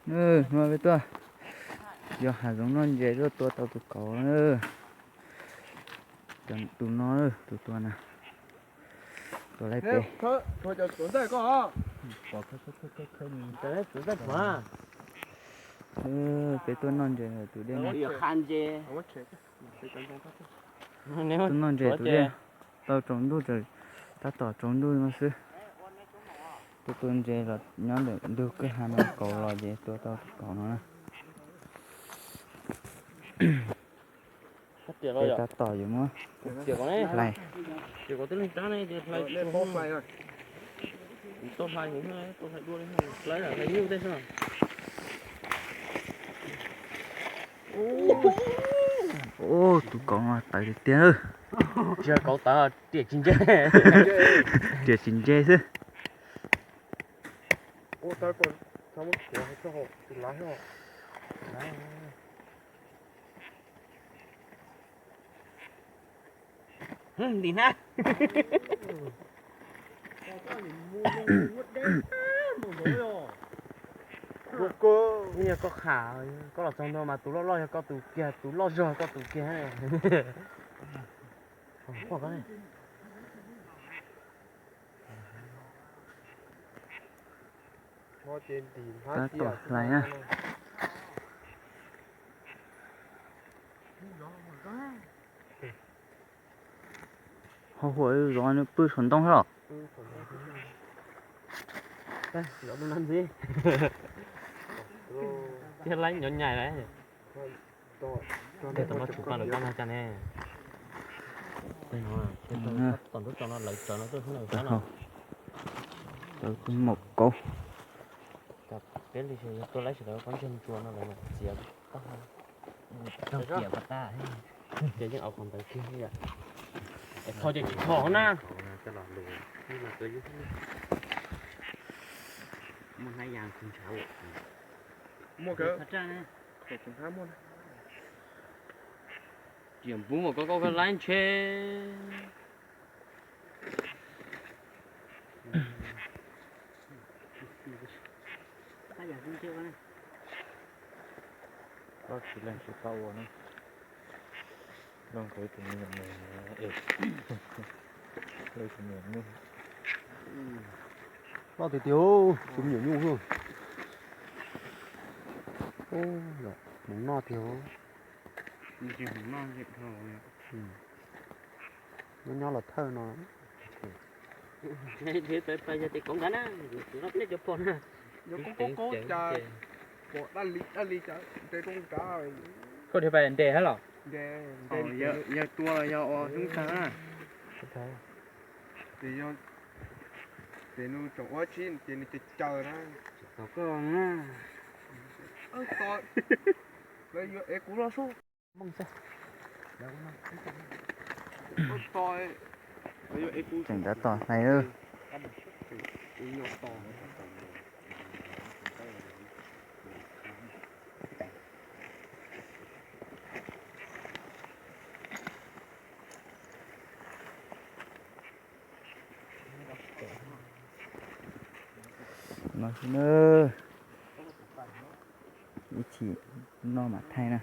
Hnub no peb tuaj yos hav zoov noj ntses tuaj tua tau tus kauv. Tus no, tus tua na, tua laib peb. Peb tuaj noj ntses tus dej, tuaj noj ntses tus dej, tau tsaus ntuj, tab tom tsaus ntuj no xwb. Tuaj tua ntses los nyob ntawm ntug kwj ha no, kauv los ces tua tau tus kauv no na. Peb tab tom yuav muab hlais. Ub, tus kauv no tawv tiag tiag. Tsis yog kauv tawv, riam tsis ntse. Riam tsis ntse xwb. Ntim hnab. Yog koj qham, koj los txog ntua mas tus loj loj yog koj tus kiag, tus loj zog koj tus kiag. Tab tom hlais na. Ho huam zov nws pw saum ntoo los. Thiab laib nyob nyais lawm. Tej tau noj tsis paj lawv koj no cas ne. Tej no, tom nruab tso no lawv tsawv no tuaj hnub no. Tawv kuj maum kauv. Peb li yog tuaj laib sawv daws pob ntseg ntsuas no lawv txiav tau. Tau kiam pas tas. Ces yeej au qhov ntawd kiag li. Es tho ces tsis tho na. Muaj hnab ya ntshav. Muaj, ciam npub mas koj koj laib ntshe. Koj tsis leej tsis tau ua na. Looj kuv ib tug me nyuam nws, ib tug me nyuam nyuj. Loj tiag tiag, tus me nyuam nyuj. Hmoov noj tiag. Nyob nyob los thawj no. Yog tes kauv ntawd na, nej cov pog na. Yog koob koob koob cas pom daj li daj li cas ntes rau nrad. Koj dhia pais ntes hab los? Yawg tua los yog ua xyoob tag na. Ces yog ces nws tseem ua tsi ces nws caws caws na. Tsis tau koj na. Lawv yuav ev kuv los sub. Tseem tab tom hlais. No xwb na, ib chim noj mam thaij na.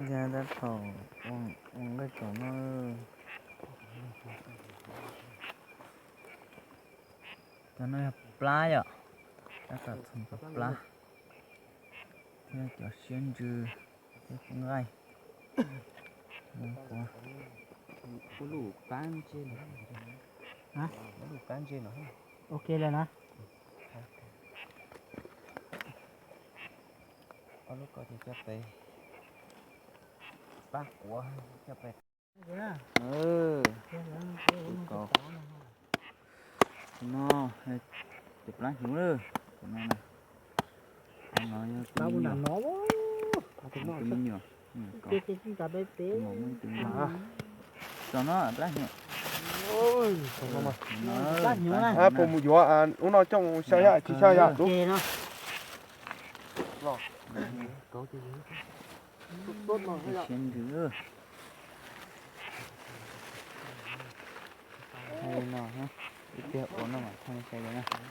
Yog tab tom ua nqaij tsom no. Cov no yog plab yom, tab tom txhoov cov plab thiab cov siab ntsws thiab nqaij. Ua lub kab ntse no, ua lub kab ntse no. Ok lawm na. Ob lub ko ces coj pem pab quav, coj pem. No, cov plab hnyuv lawm, cov no na. No yog tus me nyuam, tus me nyuam, tus me nyuam. Tso no plab hnyuv. Puas mus yuav ub no coj xya yam tsis xya yam lub. Siab ntsws. Li no, Ua no mas thaij nej saib na.